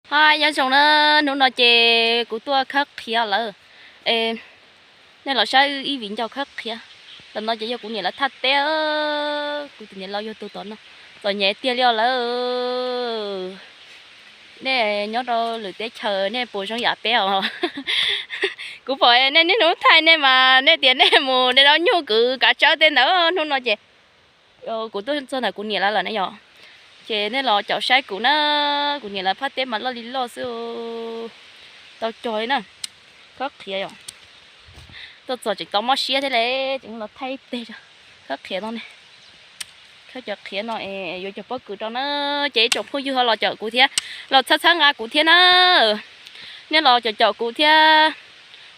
Hais nyob zoo na, hnub no ces kuv tuaj khawb qhiav lawm. Nej los saib wb ib viv ncaus khawb qhiav. Tam no ces yog kuv niam lawv thaj teb, kuv tus niam laus yug tus tom no, txom nyem tiag li os lawm. Nej nyob rau lwm teb chaws nej puas zoo yam peb os? Kuv pom nej niaj hnub thaij nej mas nej tias nej mus nej dob nyuj kwv kav tsawb tej ntawd, hnub no ces kuv tuaj txog ntawm kuv niam lawv lawm na yom. Ces nej los caum saib kuv na, kuv niam lawv phaj teb mas loj li loj xwb, tau cog li na. Khawb qhiav yom, tuaj txog tseem tau mob siab thiab li, tseem los thaij teg khawb qhiav no ne. Khawb cov qhiav no es yuav cov pob kws rau na, ces ib tsoom phooj ywg ho los caum kuv thiab, los txhawb txhawb nqa kuv thiab na. Nej los caum caum kuv thiab,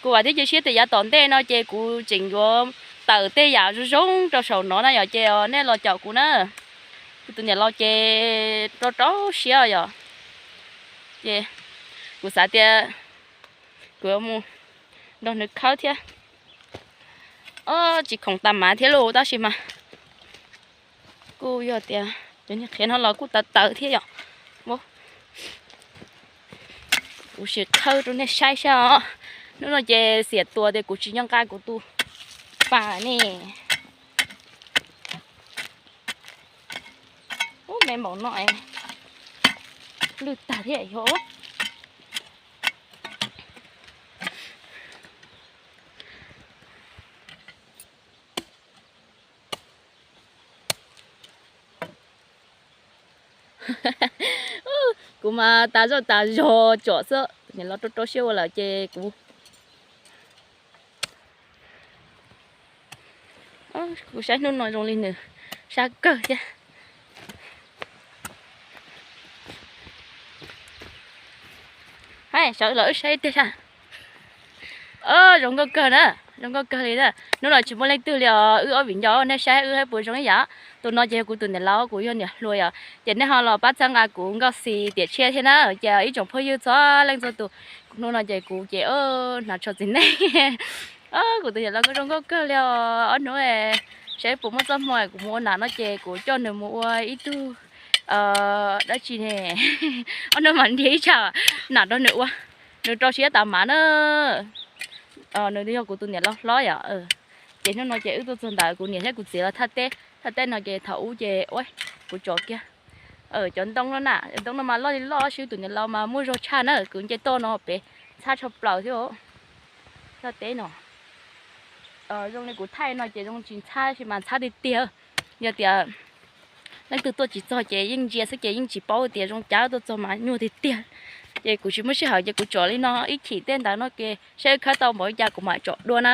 kuv vam thiab cia siab tias yav tom ntej no ces kuv tseem yuav tawm tej yam zoo zoo rau saum no na yom, ces nej los caum kuv na. Kuv tus niam laus ces rau rau siab yom, ces kuv xav tias kuv yuav mus nrog nws khawb thiab. Tsis khoom tas mav thiab lauj, tab sis mas kuj yog tias cov niag qhiav no los kuj tawv tawv thiab yom. Kuv sim khawb rau nej saib saib os. Hnub no ces xiam tuas tias kuv tsis nco nqa kuv tus pas ne. Ub, me npaum no lwj tag thiab yog. Kuv mas tas zoj tas zog tsom xwb, niam los rau rau siab ua lawm ces kuv, kuv saib hnub no zoo li nws sab kawg thiab. Hais sawv los wb saib tiag sab. Zoo nkauj kawg na, zoo nkauj kawg li na. Hnub no tsis muaj leej twg li os, wb ob viv ncaus nej saib wb saib puas zoo ib yam. Tus no ces yog kuv tus niam laus, kuv yog niam hluas yom, ces nej ho los pab txhawb nqa kuv nkauj xis tiam tshiab thiab na. Ces ib tsoom phooj ywg txhua leej txhua tus, hnub no ces kuv ces hnav tsho txiv neej. Kuv tus niam laus kuj zoo nkauj kawg li os. Ob hnub saib puas muaj txoj hmoo kuv mus ua nam no ces kuv coj nws mus ua ib tug dab tsi ne, ob hnub mas nrhiav ib tsam nam rau nws ua, nws rau siab tas mav na. Nws yog kuv tus niam laus hlob yom. Ces hnub no ces wb tuaj txog ntawm kuv niam thiab kuv txiv lawv thaj teb. Thaj teb no ces thaum ub ces ua kuv tsom kiag cov ntoo no na, ntoo no mas loj li loj, tus niam laus mas muaj zog tshaj na, kwv nce toj no pem txhab tshaj plaws thiab. Thaj teb no zoo li kuv thaij no ces zoo tsis ntxhab, tab sis mas ntxhab tiag tiag. Yog tias leej twg tuaj tsis txog ces yeej ntsia xwb ces yeej tsis paub tias zoo cas, tuaj txog mas nyuaj tiag tiag. Ces kuv tsis muaj sij hawm ces kuv tsom li no ib chim tej ntawd no ces saib wb khawb tau npaum li cas kuv mam tsom dua na.